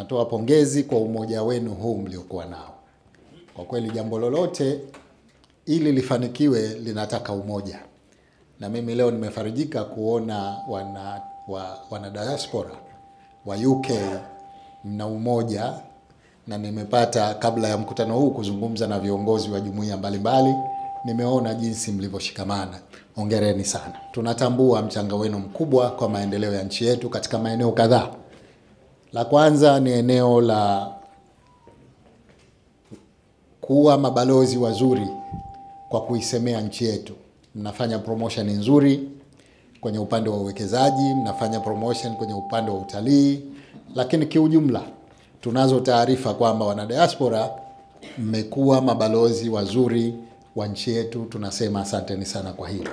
Natoa pongezi kwa umoja wenu huu mliokuwa nao. Kwa kweli jambo lolote ili lifanikiwe linataka umoja, na mimi leo nimefarijika kuona wana diaspora wa UK mna umoja, na nimepata kabla ya mkutano huu kuzungumza na viongozi wa jumuiya mbalimbali, nimeona jinsi mlivyoshikamana. Hongereni sana. Tunatambua mchango wenu mkubwa kwa maendeleo ya nchi yetu katika maeneo kadhaa. La kwanza ni eneo la kuwa mabalozi wazuri kwa kuisemea nchi yetu. Mnafanya promotion nzuri kwenye upande wa uwekezaji, mnafanya promotion kwenye upande wa utalii, lakini kiujumla tunazo taarifa kwamba wana diaspora mmekuwa mabalozi wazuri wa nchi yetu. Tunasema asanteni sana kwa hilo.